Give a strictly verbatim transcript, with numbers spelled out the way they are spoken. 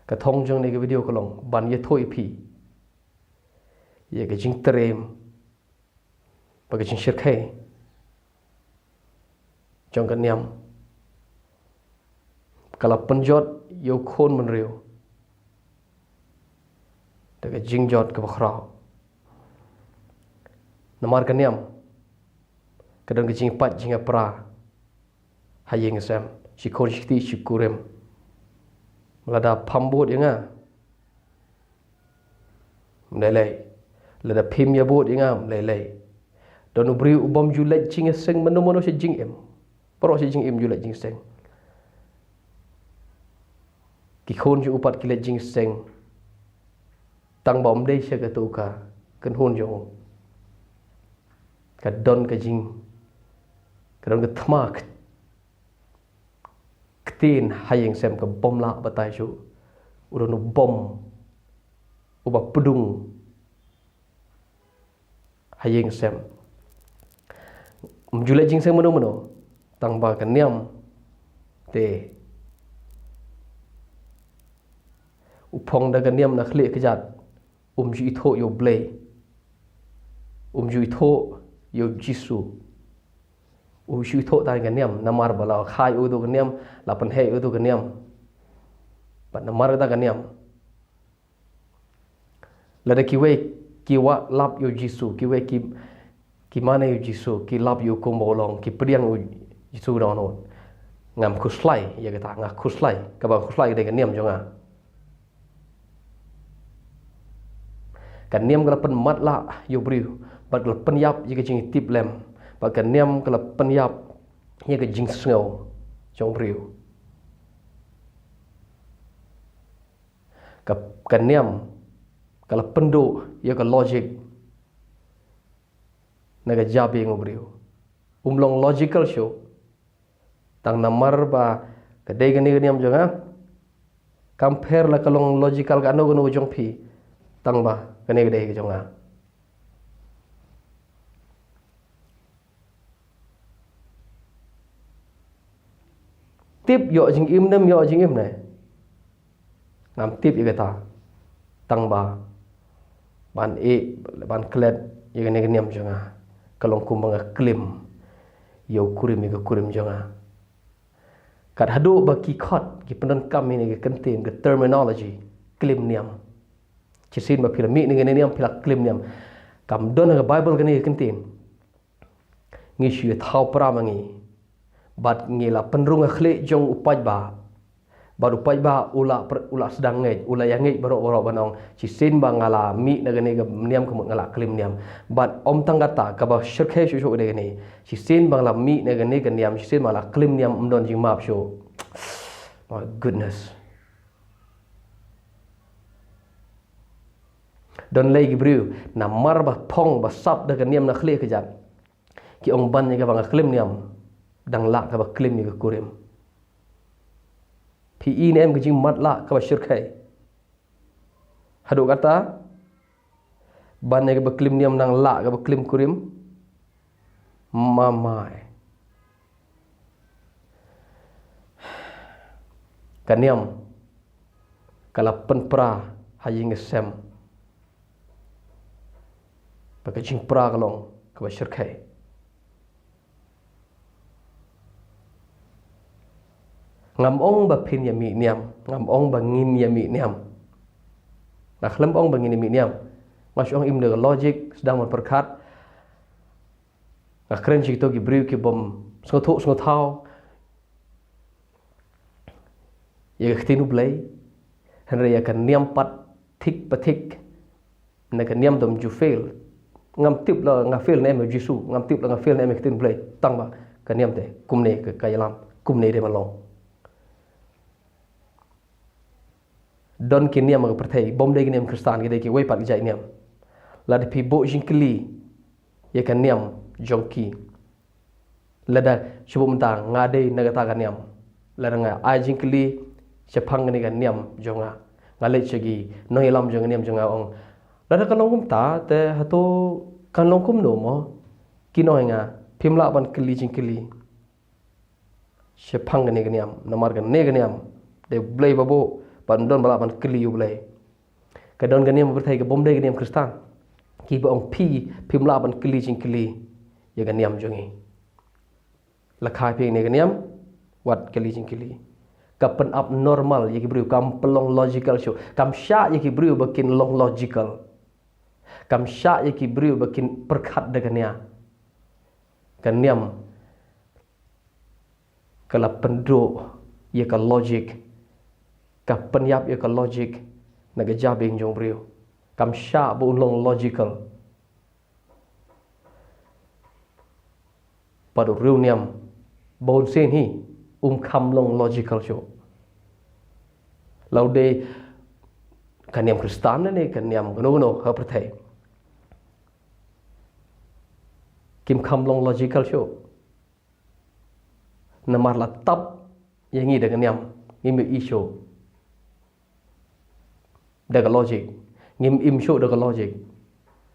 Ka thong jong kane ka video ka long ban ïathuh ïa phi ïa ka jingtrei bad ka jingshyrkhei jong ka niam. Ka la pynjot ïa u khun bynriew da ka jingjot kaba khraw. Namar ka niam ka don ka jingpait jingïapra ha ïing sem, shi khun shi kti shi kurim. Lada pham bud ïa nga, ym lei lei. Lada phim ïa bud ïa nga, ym lei lei. Don u briew u bym ju leit jingïaseng mano mano sha jingim. Baroh sha jingim ju leit jingïaseng. Ki khun jong u pat ki leit jingïaseng tang ba ym dei sha kato ka kynhun jong u. Ka don ka jing, ka don ka thma ktien ha ïing sem ka bym lah batai shuh. U don u bym uba pdung ha ïing sem. Ym ju leit jingïaseng mano mano tang ba ka niam te u phong da ka niam na khlieh kjat. Um ju ithuh ïa U Blei. Um ju ithuh ïa U Jisu. Um ju ithuh tang ka niam, namar ba la kha ïa u da ka niam, la pynheh ïa u da ka niam. Bad namar kata ka niam, lada kiwei ki wan lap ïa U Jisu, kiwei ki, ki mane ïa U Jisu, ki lap ïa u kum ba u long, ki pdiang ïa U Jisu da u nod. Ngam khuslai ïa kata, nga khuslai, kaba khuslai ka dei ka niam jong nga. Ka niam ka la pynmatlah ïa u briew, bad ka la pynïap ïa ka jingïatiplem, bad ka niam ka la pynïap ïa ka jingsngew jong u briew. Ka, ka niam ka la pynduh ïa ka logic na ka jabieng u briew. Um long logical shuh. Tang namar ba ka dei kane ka niam jong nga. Kam pher la ka long logical kano kano jong phi, tang ba kane ka dei ka jong nga. Tip ïoh jingim ne ym ïoh jingim ne, ngam tip ïa kata. Tang ba ban ïeh, ban klet ïa kane ka niam jong nga, ka long kumba nga klim ïa u kurim, ïa ka kurim jong nga. Kat haduh ba ki khot, ki pyndonkam ïa kane ka kyntien, ka terminology klim niam. Shisien ba phi la mih na kane ka niam, phi la klim niam. Kam don ha ka Bible kane ka kyntien. Ngi shu ïathaw para ma ngi. Bad ngi la pynrung ha khlieh jong u paidbah. Bad u paidbah u la pr-, u la sdang ngeit, u la ïa ngeit baroh baroh ban ong, shisien ba nga la mih na kane ka niam ka mut nga la klim niam. Bad ym tang kata, kaba shyrkhei shuh shuh ka dei kane. Shisien ba nga la mih na kane ka niam, shisien ba nga la klim niam, ym don jingmap shuh. My goodness. Don lei ki briew, namar ba phong ba sap da ka niam na khlieh kjat, ki ong ban ïa kaba nga klim niam, dang lah kaba klim ïa ka kurim. Phi i ne em ka jingmatlah kaba shyrkhei? Haduh kata, ban ïa kaba klim niam dang lah kaba klim kurim. Mamai. Ka niam ka la pynpra ha ïing ha sem. Ba ka jingpra ka long kaba shyrkhei. Ngam ong ba phin ïa mih niam, ngam ong ba ngin ïa mih niam. Nga khlem ong ba ngin ïa mih niam. Nga shu ong im da ka logic, sdang ban pyrkhat. Nga kren sha kito ki briew ki bym sngewthuh sngewthaw ïa ka ktien U Blei. Hynrei ïa ka niam pat thik pa thik. Na ka niam dom ju fail. Ngam tip la nga fail ne em ïa U Jisu, ngam tip la nga fail ne em ïa ka ktien U Blei. Tang ba ka niam te kumne ka, ka ïalam, kumne dei ban long. Don ki niam ha ka pyrthei, bym dei ki niam Khristan, ki dei kiwei pat ki jait niam. Lada phi buh jingkylli ïa ka niam jong ki, lada shu buh mynta nga dei na kata ka niam, lada nga ai jingkylli shaphang kane ka niam jong nga, nga leit sha ki nongïalam jong ka niam jong nga, ong, lada ka long kumta te hato kan long kumno mo? Kin ong ïa nga, phim lah ban kylli jingkylli shaphang kane ka niam, namar kane ka niam dei U Blei ba buh, Ban don ba lah ban kylli ïa U Blei. Ka don ka niam ha pyrthei ka bym dei ka niam Khristan. Kiba ong phi phim lah ban kylli jingkylli ïa ka niam jong ngi. La khai phi ïa kane ka niam, wat kylli jingkylli. Ka pynabnormal ïa ki briew, kam pynlong logical shuh. Kam shah ïa ki briew ba kin long logical. Kam shah ïa ki briew ba kin pyrkhat da ka nia. Ka niam ka la pynduh ïa ka logic. Ka pynïap ïa ka logic na ka jabieng jong u briew. Kam shah ba un long logical. Bad u riewniam ba un sien hi um kham long logical shuh. La u dei ka niam Khristan ne ka niam kano kano ha pyrthei, kim kham long logical shuh. Namar la tap ïa ngi da ka niam, ngim im shuh da ka logic. Ngim im shuh da ka logic.